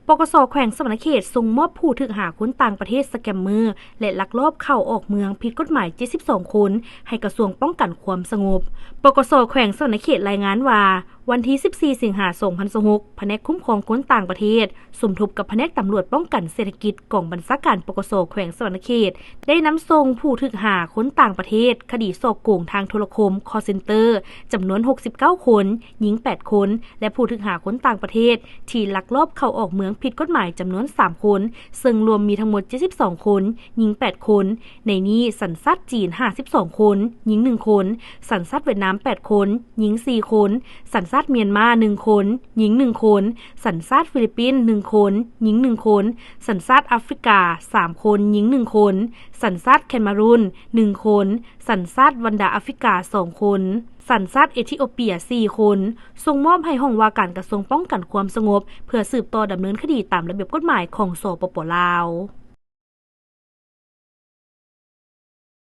ປກສ ແຂວງສະຫວັນນະເຂດ ສົ່ງມອບຜູ້ຖືກຫາຄົນຕ່າງປະເທດສະແກມເມີ ແລະ ລັກລອບເຂົ້າອອກເມືອງຜິດກົດໝາຍ ເຈັດສິບສອງ ຄົນ ໃຫ້ກະຊວງປ້ອງກັນຄວາມສະຫງົບ. ປກສ ແຂວງສະຫວັນນະເຂດລາຍງານວ່າ ວັນທີ ສິບສີ່ ສິງຫາ ສອງພັນຊາວຫົກ ພະແນກຄຸ້ມຄອງຄົນຕ່າງປະເທດ ສົມທົບກັບພະແນກຕຳຫຼວດປ້ອງກັນເສດຖະກິດ ກອງບັນຊາການ ປກສ ແຂວງສະຫວັນນະເຂດ ໄດ້ນຳສົ່ງຜູ້ຖືກຫາຄົນຕ່າງປະເທດ ຄະດີສໍ້ໂກງທາງໂທລະຄົມ ຄອລເຊັນເຕີ ຈຳນວນ ຫົກສິບເກົ້າ ຄົນ, ຍິງ ແປດ ຄົນ ແລະ ຜູ້ຖືກຫາຄົນຕ່າງປະເທດ ທີ່ລັກລອບເຂົ້າອອກເມືອງຜິດກົດໝາຍ ຈຳນວນ ສາມ ຄົນ, ເຊິ່ງລວມມີທັງໝົດ ເຈັດສິບສອງ ຄົນ, ຍິງ ແປດ ຄົນ. ໃນນີ້ ສັນຊາດຈີນ ຫ້າສິບສອງ ຄົນ, ຍິງ ໜຶ່ງ ຄົນ, ສັນຊາດຫວຽດນາມ ແປດ ຄົນ, ຍິງ ສີ່ ຄົນ, ສັນຊາດມຽນມາ ໜຶ່ງ ຄົນ, ຍິງ ໜຶ່ງ ຄົນ, ສັນຊາດຟີລິບປິນ ໜຶ່ງ ຄົນ, ຍິງ ໜຶ່ງ ຄົນ, ສັນຊາດອາຟຣິກາ ສາມ ຄົນ, ຍິງ ໜຶ່ງ ຄົນ, ສັນຊາດແຄມເມຣູນ ໜຶ່ງ ຄົນ, ສັນຊາດວັນດາອາຟຣິກາ ສອງ ຄົນ, ສັນຊາດເອທິໂອເປຍ ສີ່ ຄົນ, ສົ່ງມອບໃຫ້ຫ້ອງວ່າການກະຊວງປ້ອງກັນຄວາມສະຫງົບ ເພື່ອສືບຕໍ່ດຳເນີນຄະດີຕາມລະບຽບກົດໝາຍຂອງ ສປປ ລາວ.